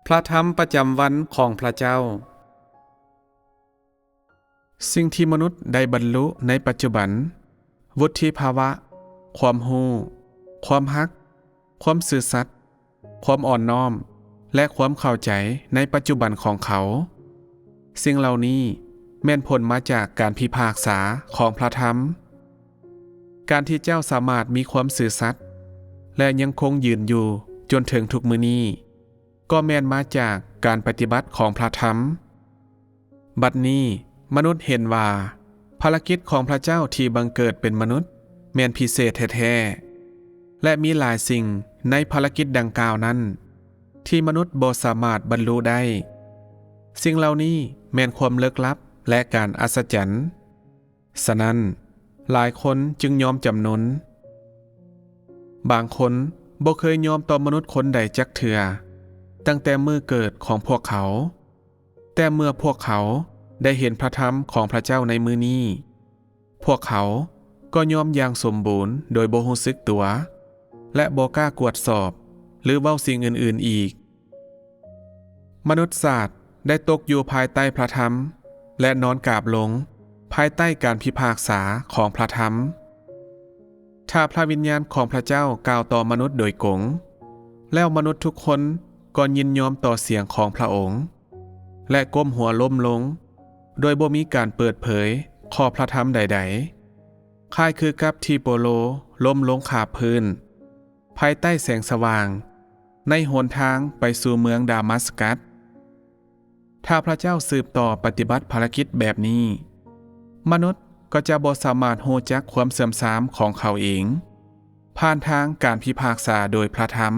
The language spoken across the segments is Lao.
ພະທຳປະຈຳວັນຂອງພະເຈົ້າ. ສິ່ງທີ່ມະນຸດໄດ້ບັນລຸໃນປັດຈຸບັນ, ວຸດທິພາວະ, ຄວາມຮູ້, ຄວາມຮັກ, ຄວາມຊື່ສັດ, ຄວາມອ່ອນນ້ອມ ແລະ ຄວາມເຂົ້າໃຈໃນປັດຈຸບັນຂອງເຂົາ, ສິ່ງເຫຼົ່ານີ້ແມ່ນຜົນມາຈາກການພິພາກສາຂອງພະທຳ. ການທີ່ເຈົ້າສາມາດມີຄວາມຊື່ສັດ ແລະ ຍັງຄົງຢືນຢູ່ຈົນເຖິງທຸກມື້ນີ້ ກໍແມ່ນມາຈາກການປະຕິບັດຂອງພະທຳ. ບັດນີ້ມະນຸດເຫັນວ່າ ພາລະກິດຂອງພະເຈົ້າທີ່ບັງເກີດເປັນມະນຸດແມ່ນພິເສດແທ້ໆ ແລະ ມີຫຼາຍສິ່ງໃນພາລະກິດດັ່ງກ່າວນັ້ນ ທີ່ມະນຸດບໍ່ສາມາດບັນລຸໄດ້. ສິ່ງເຫຼົ່ານີ້ແມ່ນຄວາມເລິກລັບ ແລະ ການອັດສະຈັນ. ສະນັ້ນ, ຫຼາຍຄົນຈຶ່ງຍອມຈຳນົນ. ບາງຄົນບໍ່ເຄີຍຍອມຕໍ່ມະນຸດຄົນໃດຈັກເທື່ອ, ຕັ້ງແຕ່ມື້ເກີດຂອງພວກເຂົາ. ແຕ່ເມື່ອພວກເຂົາໄດ້ເຫັນພະທຳຂອງພະເຈົ້າໃນມື້ນີ້, ພວກເຂົາກໍຍອມຢ່າງສົມບູນໂດຍບໍ່ຮູ້ສຶກຕົວ ແລະ ບໍ່ກ້າກວດສອບ ຫຼື ເວົ້າສິ່ງອື່ນໆອີກ. ມະນຸດຊາດໄດ້ຕົກຢູ່ພາຍໃຕ້ພະທຳ ແລະ ນອນກາບລົງພາຍໃຕ້ການພິພາກສາຂອງພະທຳ. ຖ້າພະວິນຍານຂອງພະເຈົ້າກ່າວຕໍ່ມະນຸດໂດຍກົງ, ແລ້ວມະນຸດທຸກຄົນກໍຍິນຍອມຕໍ່ສຽງຂອງພະອົງ ແລະ ກົ້ມຫົວລົ້ມລົງ ໂດຍບໍ່ມີການເປີດເຜີຍຂໍ້ພະທຳໃດໆ, ຄ້າຍຄືກັບທີ່ໂປໂລລົ້ມລົງຄາບພື້ນ ພາຍໃຕ້ແສງສະຫວ່າງໃນຫົນທາງໄປສູ່ເມືອງດາມັດສະກັດ. ຖ້າພະເຈົ້າສືບຕໍ່ປະຕິບັດພາລະກິດແບບນີ້, ມະນຸດກໍຈະບໍ່ສາມາດຮູ້ຈັກຄວາມເສື່ອມຊາມຂອງເຂົາເອງ ຜ່ານທາງການພິພາກສາໂດຍພະທຳ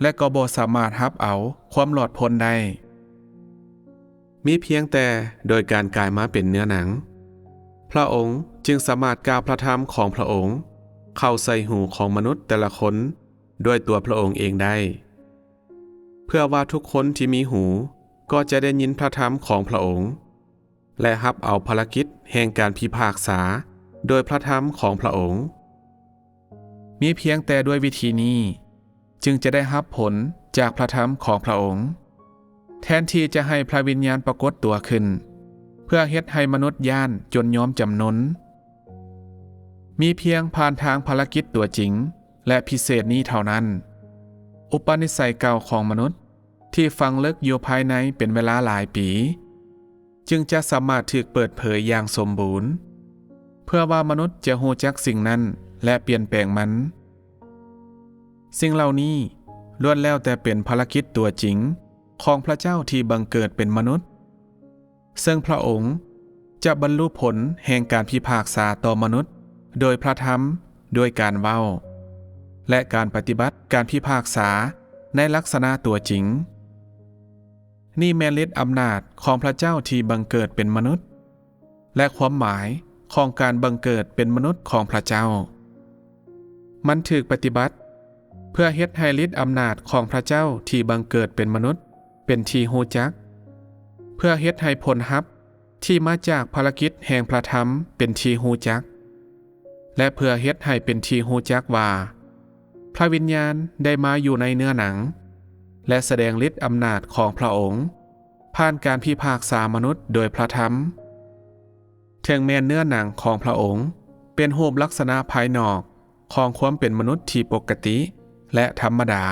ແລະ ກໍບໍ່ສາມາດຮັບເອົາຄວາມລອດພົ້ນໄດ້. ມີພຽງແຕ່ໂດຍການກາຍມາເປັນເນື້ອໜັງ, ພະອົງຈຶ່ງສາມາດກ່າວພະທຳຂອງພະອົງເຂົ້າໃສ່ຫູຂອງມະນຸດແຕ່ລະຄົນດ້ວຍຕົວພະອົງເອງໄດ້, ເພື່ອວ່າທຸກຄົນທີ່ມີຫູກໍຈະໄດ້ຍິນພະທຳຂອງພະອົງ ແລະ ຮັບເອົາພາລະກິດແຫ່ງການພິພາກສາໂດຍພະທຳຂອງພະອົງ. ມີພຽງແຕ່ດ້ວຍວິທີນີ້ ຈຶ່ງຈະໄດ້ຮັບຜົນຈາກພະທຳຂອງພະອົງ, ແທນທີ່ຈະໃຫ້ພະວິນຍານປາກົດຕົວຂຶ້ນ ເພື່ອເຮັດໃຫ້ມະນຸດຢ້ານຈົນຍອມຈຳນົນ. ມີພຽງຜ່ານທາງພາລະກິດຕົວຈິງ ແລະ ພິເສດນີ້ເທົ່ານັ້ນ, ອຸປະນິໄສເກົ່າຂອງມະນຸດທີ່ຝັງເລິກຢູ່ພາຍໃນເປັນເວລາຫຼາຍປີ ຈຶ່ງຈະສາມາດຖືກເປີດເຜີຍຢ່າງສົມບູນ, ເພື່ອວ່າມະນຸດຈະຮູ້ຈັກສິ່ງນັ້ນ ແລະ ປ່ຽນແປງມັນ. ສິ່ງເຫຼົ່ານີ້ລ້ວນແລ້ວແຕ່ເປັນພາລະກິດຕົວຈິງຂອງພະເຈົ້າທີ່ບັງເກີດເປັນມະນຸດ, ເຊິ່ງພະອົງຈະບັນລຸຜົນແຫ່ງການພິພາກສາຕໍ່ມະນຸດໂດຍພະທຳ, ດ້ວຍການເວົ້າ ແລະ ການປະຕິບັດການພິພາກສາໃນລັກສະນະຕົວຈິງ. ນີ້ແມ່ນລິດອຳນາດຂອງພະເຈົ້າທີ່ບັງເກີດເປັນມະນຸດ ແລະ ຄວາມໝາຍຂອງການບັງເກີດເປັນມະນຸດຂອງພະເຈົ້າ. ມັນຖືກປະຕິບັດເພື່ອເຮັດໃຫ້ລິດອຳນາດຂອງພະເຈົ້າທີ່ບັງເກີດເປັນມະນຸດເປັນທີ່ຮູ້ຈັກ, ເພື່ອເຮັດໃຫ້ຜົນຮັບທີ່ມາຈາກພາລະກິດແຫ່ງພະທຳເປັນທີ່ຮູ້ຈັກ, ແລະ ເພື່ອເຮັດໃຫ້ເປັນທີ່ຮູ້ຈັກວ່າ ພະວິນຍານໄດ້ມາຢູ່ໃນເນື້ອໜັງ ແລະ ສະແດງລິດອຳນາດຂອງພະອົງຜ່ານການພິພາກສາມະນຸດໂດຍພະທຳ. ເຖິງແມ່ນເນື້ອໜັງຂອງພະອົງເປັນຮູບລັກສະນະພາຍນອກຂອງຄວາມເປັນມະນຸດທີ່ປົກກະຕິ ແລະ ທຳມະດາ,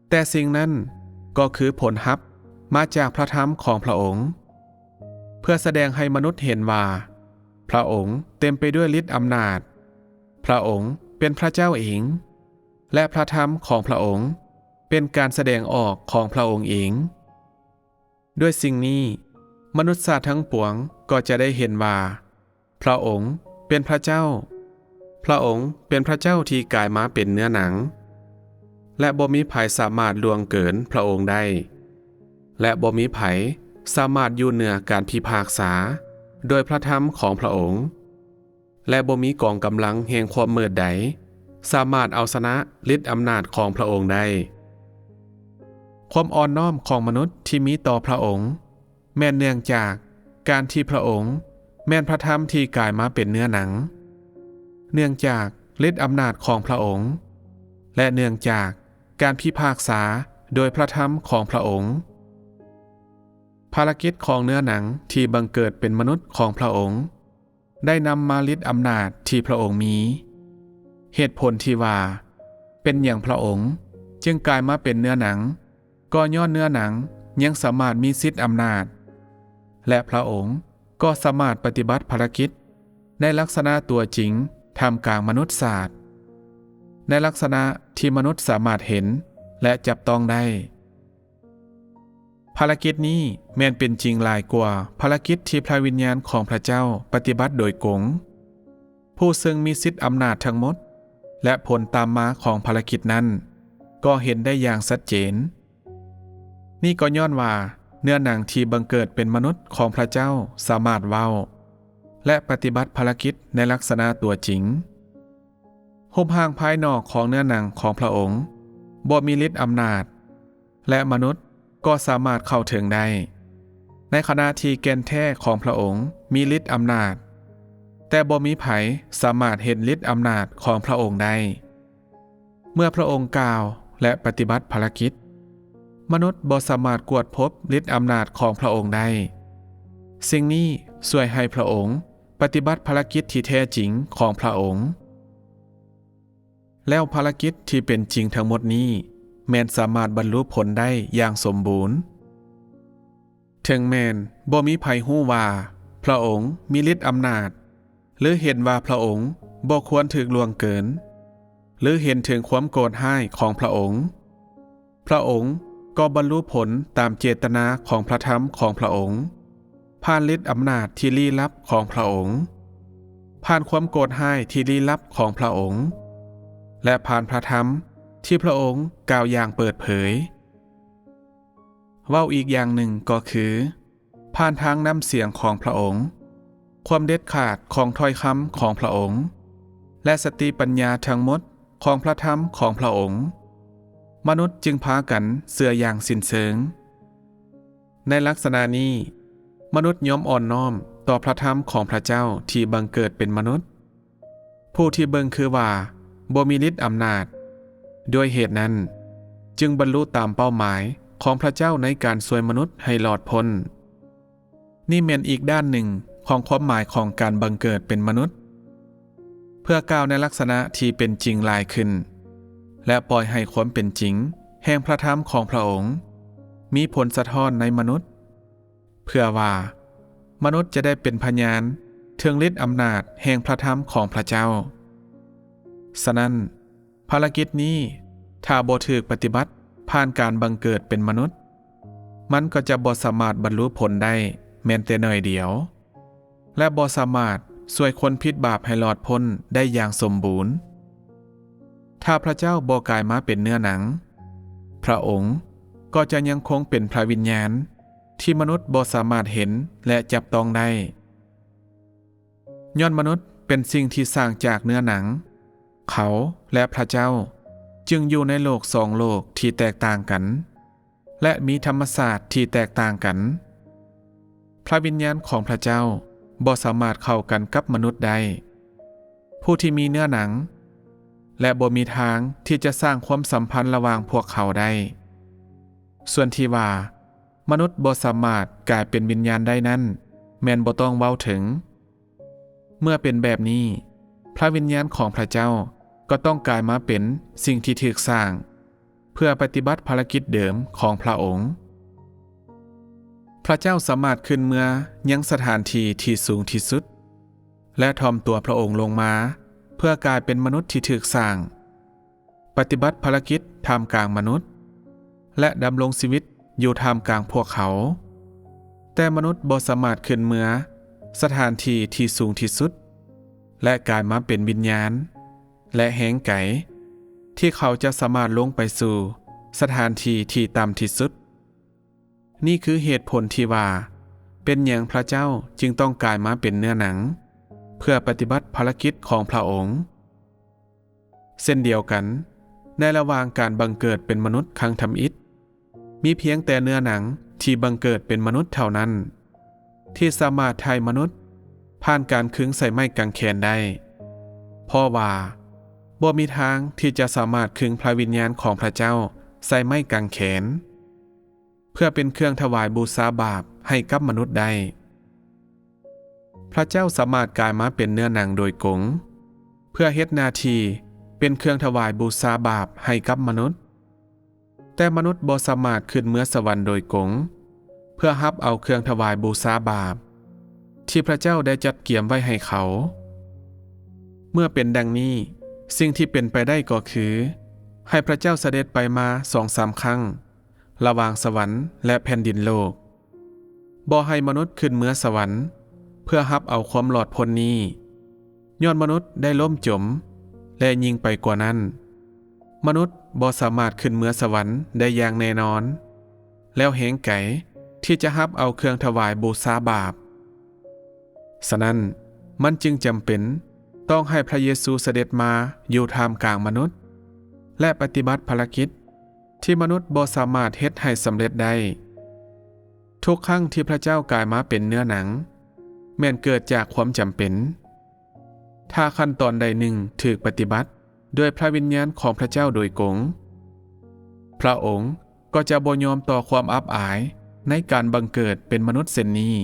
ແຕ່ສິ່ງນັ້ນກໍຄືຜົນຮັບມາຈາກພະທຳຂອງພະອົງ, ເພື່ອສະແດງໃຫ້ມະນຸດເຫັນວ່າ ພະອົງເຕັມໄປດ້ວຍລິດອຳນາດ, ພະອົງເປັນພະເຈົ້າເອງ, ແລະ ພະທຳຂອງພະອົງເປັນການສະແດງອອກຂອງພະອົງເອງ. ດ້ວຍສິ່ງນີ້, ມະນຸດຊາດທັງປວງກໍຈະໄດ້ເຫັນວ່າ ພະອົງເປັນພະເຈົ້າ, ພະອົງເປັນພະເຈົ້າທີ່ກາຍມາເປັນເນື້ອໜັງ, ແລະ ບໍ່ມີໃຜສາມາດລ່ວງເກີນພະອົງໄດ້, ແລະ ບໍ່ມີໃຜສາມາດຢູ່ເໜືອການພິພາກສາໂດຍພະທຳຂອງພະອົງ. ແລະ ບໍ່ມີກອງກຳລັງແຫ່ງຄວາມມືດໃດສາມາດເອົາຊະນະລິດອຳນາດຂອງພະອົງໄດ້. ຄວາມອ່ອນນ້ອມຂອງມະນຸດທີ່ມີຕໍ່ພະອົງ ແມ່ນເນື່ອງຈາກການທີ່ພະອົງແມ່ນພະທຳທີ່ກາຍມາເປັນເນື້ອໜັງ, ເນື່ອງຈາກລິດອຳນາດຂອງພະອົງ, ແລະ ເນື່ອງຈາກການພິພາກສາ ໂດຍພະທຳຂອງພະອົງ. ພາລະກິດຂອງເນື້ອໜັງທີ່ບັງເກີດເປັນມະນຸດຂອງພະອົງ ໄດ້ນຳມາລິດອຳນາດທີ່ພະອົງມີ. ເຫດຜົນທີ່ວ່າເປັນຫຍັງພະອົງຈຶ່ງກາຍມາເປັນເນື້ອໜັງ ກໍຍ້ອນເນື້ອໜັງຍັງສາມາດມີສິດອຳນາດ ແລະ ພະອົງກໍສາມາດປະຕິບັດພາລະກິດໃນລັກສະນະຕົວຈິງທ່າມກາງມະນຸດສາດ ໃນລັກສະນະທີ່ມະນຸດສາມາດເຫັນ ແລະ ຈັບຕ້ອງໄດ້. ພາລະກິດນີ້ແມ່ນເປັນຈິງຫຼາຍກວ່າພາລະກິດທີ່ພະວິນຍານຂອງພະເຈົ້າປະຕິບັດໂດຍກົງ. ຜູ້ເຊິ່ງມີສິດອຳນາດທັງໝົດ ແລະ ຜົນຕາມມາຂອງພາລະກິດນັ້ນ ກໍເຫັນໄດ້ຢ່າງຊັດເຈນ. ນີ້ກໍຍ້ອນວ່າເນື້ອໜັງທີ່ບັງເກີດເປັນມະນຸດຂອງພະເຈົ້າສາມາດເວົ້າ ແລະ ປະຕິບັດພາລະກິດໃນລັກສະນະຕົວຈິງ. ຮູບຮ່າງພາຍນອກຂອງເນື້ອໜັງຂອງພະອົງບໍ່ມີລິດອຳນາດ ແລະ ມະນຸດກໍສາມາດເຂົ້າເຖິງໄດ້, ໃນຂະນະທີ່ແກ່ນແທ້ຂອງພະອົງມີລິດອຳນາດ, ແຕ່ບໍ່ມີໃຜສາມາດເຫັນລິດອຳນາດຂອງພະອົງໄດ້. ເມື່ອພະອົງກ່າວ ແລະ ປະຕິບັດພາລະກິດ, ມະນຸດບໍ່ສາມາດກວດພົບລິດອຳນາດຂອງພະອົງໄດ້. ສິ່ງນີ້ຊ່ວຍໃຫ້ພະອົງປະຕິບັດພາລະກິດທີ່ແທ້ຈິງຂອງພະອົງ. ແລ້ວພາລະກິດທີ່ເປັນຈິງທັງໝົດນີ້ ແມ່ນສາມາດບັນລຸຜົນໄດ້ຢ່າງສົມບູນ. ເຖິງແມ່ນບໍ່ມີໃຜຮູ້ວ່າພະອົງມີລິດອຳນາດ ຫຼື ເຫັນວ່າພະອົງບໍ່ຄວນຖືກລ່ວງເກີນ ຫຼື ເຫັນເຖິງຄວາມໂກດຮ້າຍຂອງພະອົງ, ພະອົງກໍບັນລຸຜົນຕາມເຈດຕະນາຂອງພະທຳຂອງພະອົງ ຜ່ານລິດອຳນາດທີ່ລີ້ລັບຂອງພະອົງ, ຜ່ານຄວາມໂກດຮ້າຍທີ່ລີ້ລັບຂອງພະອົງ ແລະ ຜ່ານພະທຳທີ່ພະອົງກ່າວຢ່າງເປີດເຜີຍ. ເວົ້າອີກຢ່າງໜຶ່ງກໍຄື ຜ່ານທາງນ້ຳສຽງຂອງພະອົງ, ຄວາມເດັດຂາດຂອງຖ້ອຍຄຳຂອງພະອົງ ແລະ ສະຕິປັນຍາທັງໝົດຂອງພະທຳຂອງພະອົງ, ມະນຸດຈຶ່ງພາກັນເຊື່ອຢ່າງສິ້ນເຊີງ. ໃນລັກສະນະນີ້, ມະນຸດຍອມອ່ອນນ້ອມຕໍ່ພະທຳຂອງພະເຈົ້າທີ່ບັງເກີດເປັນມະນຸດ, ຜູ້ທີ່ເບິ່ງຄືວ່າບໍ່ມີລິດອຳນາດ. ດ້ວຍເຫດນັ້ນ, ຈຶ່ງບັນລຸຕາມເປົ້າໝາຍຂອງພະເຈົ້າໃນການຊ່ວຍມະນຸດໃຫ້ລອດພົ້ນ. ນີ້ແມ່ນອີກດ້ານໜຶ່ງຂອງຄວາມໝາຍຂອງການບັງເກີດເປັນມະນຸດ, ເພື່ອກ່າວໃນລັກສະນະທີ່ເປັນຈິງຫຼາຍຂຶ້ນ ແລະ ປ່ອຍໃຫ້ຄວາມເປັນຈິງແຫ່ງພະທຳຂອງພະອົງມີຜົນສະທ້ອນໃນມະນຸດ, ເພື່ອວ່າມະນຸດຈະໄດ້ເປັນພະຍານເຖິງລິດອຳນາດແຫ່ງພະທຳຂອງພະເຈົ້າ. ສະນັ້ນ, ພາລະກິດນີ້ ຖ້າບໍ່ຖືກປະຕິບັດຜ່ານການບັງເກີດເປັນມະນຸດ, ມັນກໍຈະບໍ່ສາມາດບັນລຸຜົນໄດ້ແມ່ນແຕ່ໜ້ອຍດຽວ ແລະ ບໍ່ສາມາດຊ່ວຍຄົນຜິດບາບໃຫ້ລອດພົ້ນໄດ້ຢ່າງສົມບູນ. ຖ້າພະເຈົ້າບໍ່ກາຍມາເປັນເນື້ອໜັງ, ພະອົງກໍຈະຍັງຄົງເປັນພະວິນຍານທີ່ມະນຸດບໍ່ສາມາດເຫັນ ແລະ ຈັບຕ້ອງໄດ້. ຍ້ອນມະນຸດເປັນສິ່ງທີ່ສ້າງຈາກເນື້ອໜັງ, ເຂົາ ແລະ ພະເຈົ້າຈຶ່ງຢູ່ໃນໂລກສອງໂລກທີ່ແຕກຕ່າງກັນ ແລະ ມີທຳມະຊາດທີ່ແຕກຕ່າງກັນ. ພະວິນຍານຂອງພະເຈົ້າບໍ່ສາມາດເຂົ້າກັນກັບມະນຸດໄດ້. ຜູ້ທີ່ມີເນື້ອໜັງ ແລະ ບໍ່ມີທາງທີ່ຈະສ້າງຄວາມສຳພັນລະຫວ່າງພວກເຂົາໄດ້. ສ່ວນທີ່ວ່າ ມະນຸດບໍ່ສາມາດກາຍເປັນວິນຍານໄດ້ນັ້ນ ແມ່ນບໍ່ຕ້ອງເວົ້າເຖິງ. ເມື່ອເປັນແບບນີ້, ພະວິນຍານຂອງພະເຈົ້າກໍຕ້ອງກາຍມາເປັນສິ່ງທີ່ຖືກສ້າງ ເພື່ອປະຕິບັດພາລະກິດເດີມຂອງພະອົງ. ພະເຈົ້າສາມາດຂຶ້ນເມືອຍັງສະຖານທີ່ທີ່ສູງທີ່ສຸດ ແລະ ຖ່ອມຕົວພະອົງລົງມາ ເພື່ອກາຍເປັນມະນຸດທີ່ຖືກສ້າງ, ປະຕິບັດພາລະກິດທ່າມກາງມະນຸດ ແລະ ດຳລົງຊີວິດຢູ່ທ່າມກາງພວກເຂົາ. ແຕ່ມະນຸດບໍ່ສາມາດຂຶ້ນເມືອສະຖານທີ່ທີ່ສູງທີ່ສຸດ ແລະ ກາຍມາເປັນວິນຍານ ແລະ ແຮງໄກ ທີ່ເຂົາຈະສາມາດລົງໄປສູ່ສະຖານທີ່ທີ່ຕ່ຳທີ່ສຸດ. ນີ້ຄືເຫດຜົນທີ່ວ່າ ເປັນຫຍັງພະເຈົ້າຈຶ່ງຕ້ອງກາຍມາເປັນເນື້ອໜັງ ເພື່ອປະຕິບັດພາລະກິດຂອງພະອົງ. ເຊັ່ນດຽວກັນ, ໃນລະຫວ່າງການບັງເກີດເປັນມະນຸດຄັ້ງທຳອິດ, ມີພຽງແຕ່ເນື້ອໜັງທີ່ບັງເກີດເປັນມະນຸດເທົ່ານັ້ນ ທີ່ສາມາດຖ່າຍມະນຸດຜ່ານການຄຶງໃສ່ໄມ້ກາງແຂນໄດ້, ເພາະວ່າບໍ່ມີທາງທີ່ຈະສາມາດຄຶງພະວິນຍານຂອງພະເຈົ້າ ໃສ່ໄມ້ກາງແຂນ ເພື່ອເປັນເຄື່ອງຖວາຍບູຊາບາບໃຫ້ກັບມະນຸດໄດ້. ພະເຈົ້າສາມາດກາຍມາເປັນເນື້ອໜັງໂດຍກົງ ເພື່ອເຮັດໜ້າທີ່ເປັນເຄື່ອງຖວາຍບູຊາບາບໃຫ້ກັບມະນຸດ. ແຕ່ມະນຸດບໍ່ສາມາດຂຶ້ນເມືອສະຫວັນໂດຍກົງ ເພື່ອຮັບເອົາເຄື່ອງຖວາຍບູຊາບາບ ທີ່ພະເຈົ້າໄດ້ຈັດກຽມໄວ້ໃຫ້ເຂົາ. ເມື່ອເປັນດັ່ງນີ້, ສິ່ງທີ່ເປັນໄປໄດ້ກໍຄື ໃຫ້ພະເຈົ້າສະເດັດໄປມາສອງສາມຄັ້ງ ລະຫວ່າງສະຫວັນ ແລະ ແຜ່ນດິນໂລກ, ບໍ່ໃຫ້ມະນຸດຂຶ້ນເມືອສະຫວັນ ເພື່ອຮັບເອົາຄວາມລອດພົ້ນນີ້. ຍ້ອນມະນຸດໄດ້ລົ້ມຈົມ ແລະ ຍິ່ງໄປກວ່ານັ້ນ, ມະນຸດບໍ່ສາມາດຂຶ້ນເມືອສະຫວັນໄດ້ຢ່າງແນ່ນອນ ແລ້ວແຮງໄກທີ່ຈະຮັບເອົາເຄື່ອງຖວາຍບູຊາບາບ. ສະນັ້ນ, ມັນຈຶ່ງຈຳເປັນຕ້ອງໃຫ້ພະເຢຊູສະເດັດມາຢູ່ທ່າມກາງມະນຸດ ແລະ ປະຕິບັດພາລະກິດທີ່ມະນຸດບໍ່ສາມາດເຮັດໃຫ້ສຳເລັດໄດ້. ທຸກຄັ້ງທີ່ພະເຈົ້າກາຍມາເປັນເນື້ອໜັງ ແມ່ນເກີດຈາກຄວາມຈຳເປັນ. ຖ້າຂັ້ນຕອນໃດໜຶ່ງຖືກປະຕິບັດໂດຍພະວິນຍານຂອງພະເຈົ້າໂດຍກົງ, ພະອົງກໍຈະບໍ່ຍອມຕໍ່ຄວາມອັບອາຍໃນການບັງເກີດເປັນມະນຸດເຊັ່ນນີ້.